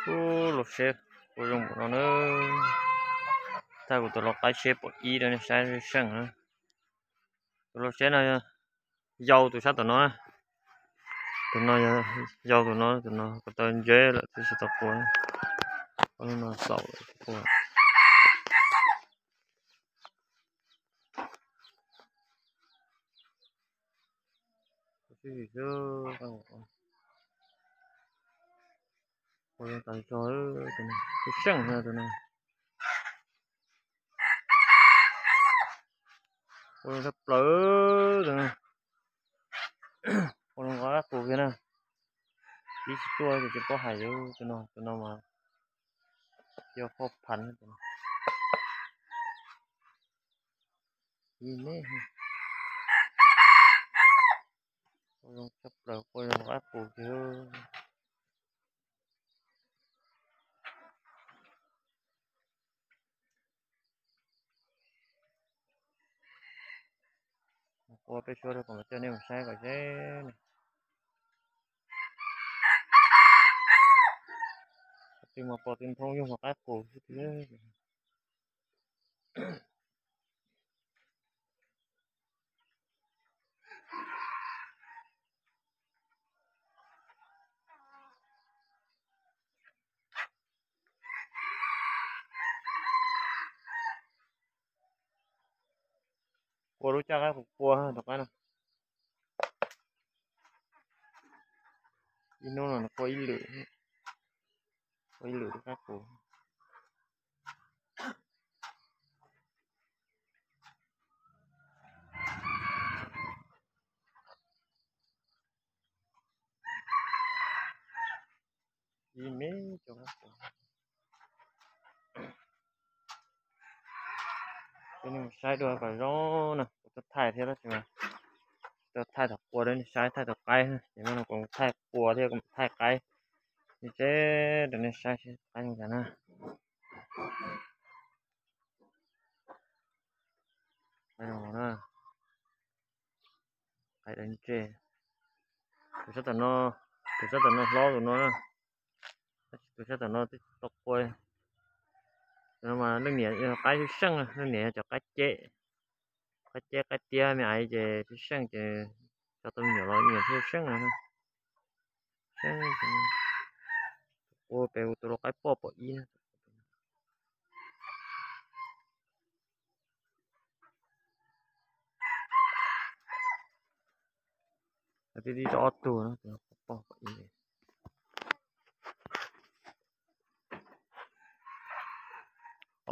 Ub, lau seb kua zoo npaum no na. Thaij kuv tus lau qaib seb pom ib rau nej saib seej na. Tus lau seb no yau tus sab tom no na. Tus no yau tus no, tus no ko taw ntseb lawm twb tsis tau qua. Lub no xaus lawm tsis qua. Ua zoo tas zog, tus no seej na tus no. Ua zoo tshaj plaws tus no. Ua zoo nqa qab qus kiag na. Ib tsis tuaj ces tsis paub hais tus no, tus no mas yog phauj phav tus no. Ib me ua zoo tshaj plaws, ua zoo nqa qab qus kiag. Ua peb suab rau kom coj nej mus saib kom seb. Twb mas pom twb nthoob yug mas qaib qus xwb tiag. Qua lub caj qaib qus qua rov qab no. Ib hnub no nws qua ib lwm, qua ib lwm lub qaib qus. Ib me cov qaib qus. Coj nej mus saib dua kom zoo na, kuv tuaj thaij thiab tab sis mas tsis tau thaij thaum qua rau nej saib, thaij thaum qaib, ces no kuv thaij qua thiab kuv thaij qaib. Ces rau nej saib seb qaib zoo cas na. Qaib zoo na. Qaib dawb ntseg. Tus sab tom no, tus sab tom no hlob tus no na. Tus sab tom no twb tsis tau qua. Tus no mas leej niam yog qaib tshwj seej, leej niam yog cov qaib ceb, qaib ceb qaib tiab me aiv ces tshwj seej ces cov tau me nyuam los me nyuam tshwj seej no. Ua pem tus lau qaib poj pom ib na. Tib tib rau ob tug no, poj pom ib.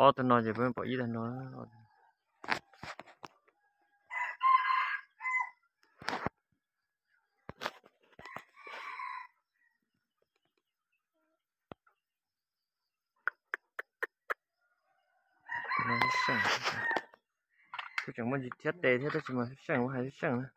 Ob tug no ces peb pom ib tag no. Kuv tseem muaj ntsis thiab tes thiab tab sis mas seej, muab hais seej na.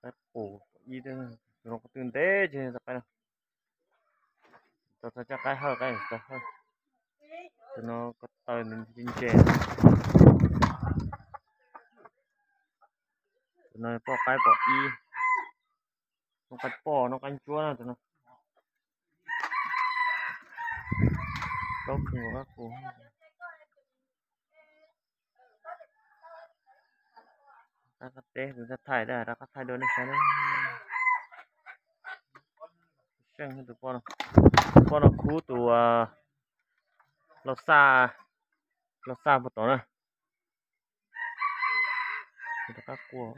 Qaib qus ib, tus no ko tw ntev ces qaib no. Tau txog caj qaib hawj, qaib txawj hawj. Tus no ko taw ntse ntse. Tus no poj qaib pom ib. Noj qaib poj, noj qaib ntsuab na tus no. Plaub khw nkaus qab qus. Rov qab thaij, rov qab thaij dua nej saib na. Seej tus poj no, tus poj no khub tus lau xaj, lau xaj puag tod na. Rov qab qua.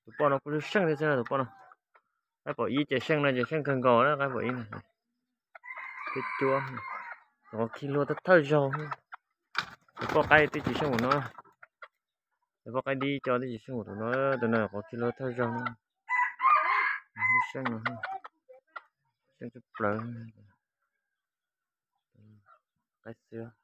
Tus poj no kuj seej thiab xwb na tus poj no. Qaib pom ib ces seej no ces seej kawg nkaus na, qaib pom ib no. Cuab cuab, qhov khi hlua thawj thawj zaug. Cov poj qaib twb tsis seej ua no. Cov poj qaib dib co twb tsis seej ua tus no, tus no qhov khi hlua thawj zaug na. Seej no, seej tshaj plaws. Qaib xwb.